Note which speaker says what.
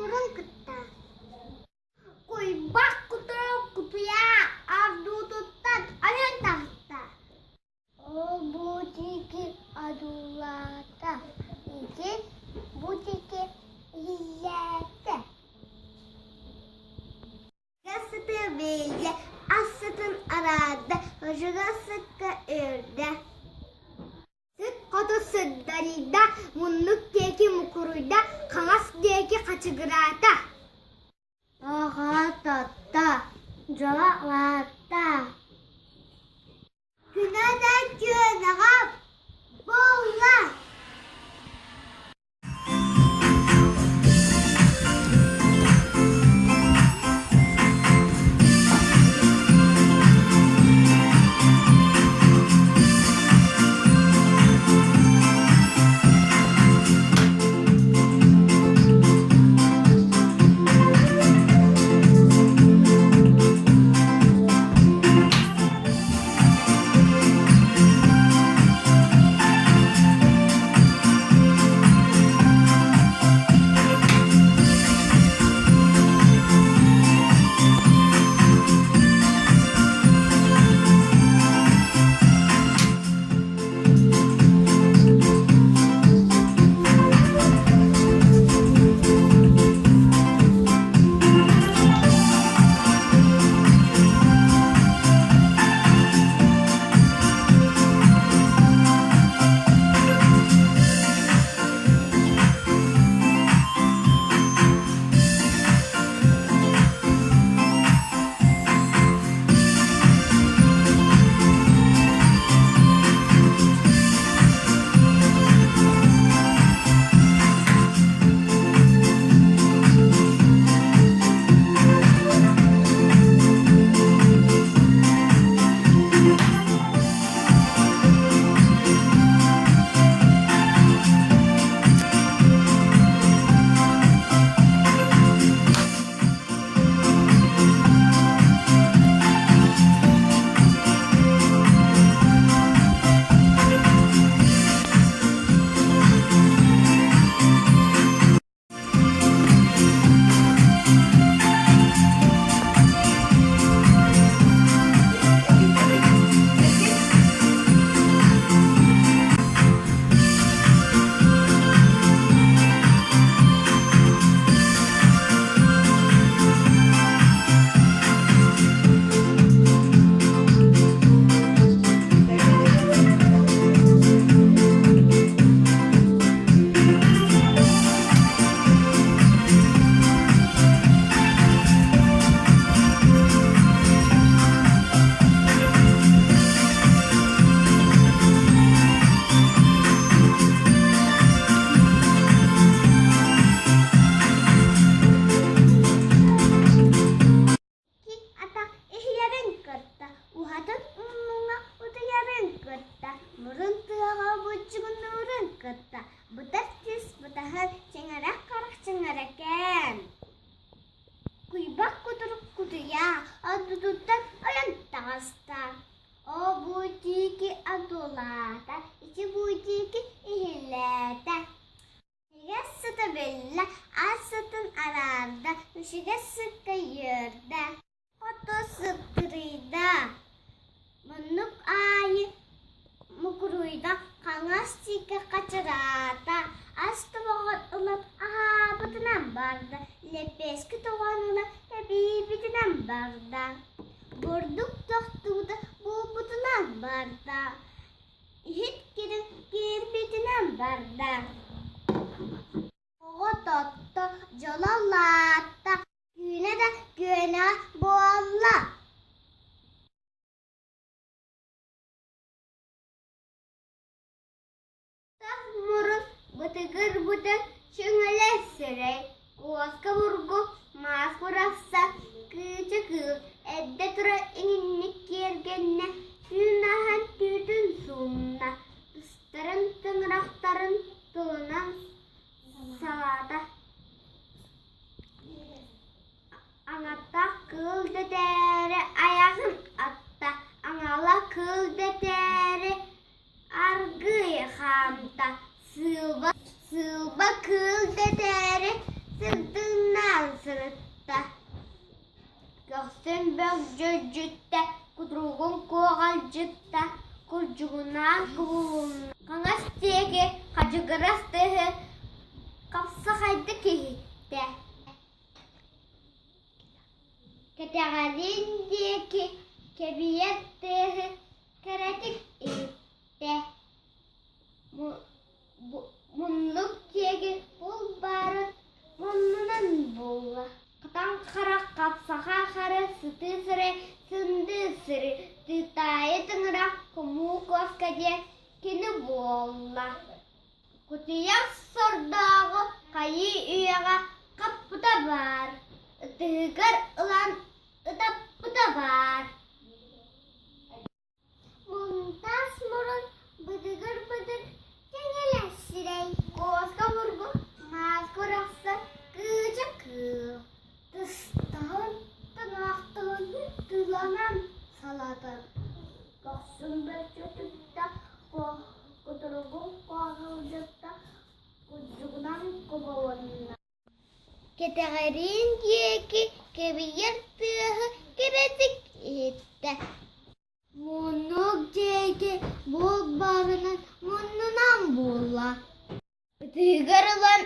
Speaker 1: Мукуруурун кытта Куйбах кутурук кутуйа ардуутуттан ойон таҕыста. Ол бу диэки одуулаата, ити бу диэки иһиллээтэ. Сыты бэйэ ас сытын араарда, ожуга сыкка өрдө. Сыт хоту сырдарыйда, муннук диэки мукуруйда, хаҥас диэки хачыгыраата. Оҕо тотто, дьоло улаатта. Күнэ да күөнэҕэ буолла. Икки атах иһийэрин кытта, уһатын умнуҥа утуйарын кытта, мурун тыаҕа буччугунуурун кытта, бытар тис бытаһын чэҥэрэх харах чэҥэрэкээн. Куйбах кутурук кутуйа, ордутуттан ойон таҕыста. О бу диэки одуулаата, ити бу диэки иһиллээтэ. Үгэс сыта биллэ, ас сытын араарда, үчүгэс сыкка үөрдэ, хоту сыттырыйда, муннук аайы мукуруйда, хаҥас диэки хачыраата, ас тобоҕун ылан аһаабытынан барда, лэппиэскэ тоҕон ылан эбиибитинэн барда, бурдук тохтуута буолбутунан барда. Иһит киирбитинэн барда. Оҕо тотто, дьоло улаатта, түүнэ да күөнэҕэ буолла. Тах мурун бытыгыр бытык чүҥэлэ сирэй, куоска бургу маас бырахса, кыыча кыыл эрдэ турар иҥинник киэргэннэ, түүн аһан түүтүн суунна, тыстарын тыҥырахтарын тылынан салаата. Аҥаттах кыыл дэтээри айаҕын атта, аҥала кыыл дэтээри Аргыый хаамта, сыылба, сыылба кыыл дэтээри сырдыҥнаата. Мөлдьөдьүттэ, кутуругун куоҕалдьытта, курдьугунаан кубулунна. Хаҥас диэки хадьыгырас тыаһы хапсаҕайдык иһиттэ. Кэтэҕэлин диэки кэбийэр тыаһы кэрэтик иһиттэ. Муннук диэки ол баарын муннунан булла. Хатан харах хапсаха хара сытыы сыры сындыы сыры тыытаайы тыҥырах хомуу куоска диэн кини буолла. Кутуйах сордооҕу хайыы үйэҕэ хаппыта баар, ытыһыгар ылан ытаппыта баар. Мунтаас мурун быдыгыр-быдык кэҥэлэс сирэй, куоска обургу мааска урахса кыыча кыыл, тыстаһын тыҥаахтаһын тыланан салатар, көхсүн бөрчөтүттэ, кутуругун куоҕалдьытта, курдугунан кубулунна. Кэтэҕэриин диэки кэбийэр тыаһы кэрэтик иһиттэ. Муннук диэки булт баарынан муннунан булла. Ытыгар ылан